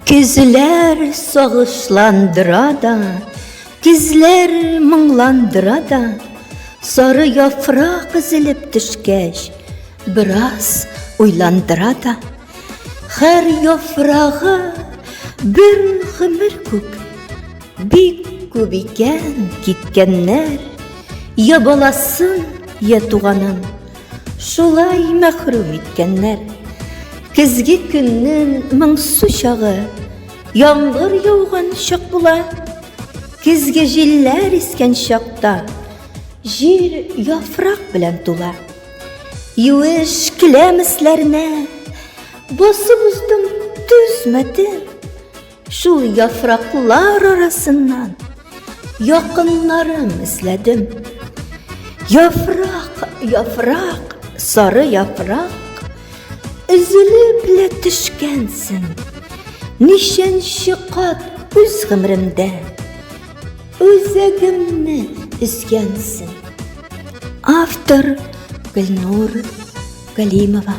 Көзләр сагышландыра да, Көзләр моңландыра да, Сары яфрак өзелеп төшкәч, Бераз уйландыра да. Һәр яфрагы бер гомер күк, Бик күп икән киткәннәр, Я баласын, я туганын. Шулай мәхрүм иткәннәр. Көзге көннең моңсу чагы, яңгыр яуган чак була. Көзге җилләр искән чакта, җир яфрак белән тула. Юеш келәм өсләренә басып уздым, түзмәдем. Шул яфраклар арасыннан якыннарым эзләдем. Яфрак, яфрак, сары яфрак, өзелеп лә төшкәнсең. Ничәнче кат үз гомеремдә үзәгемне өзгәнсең. Автор Гөлнур Галимова.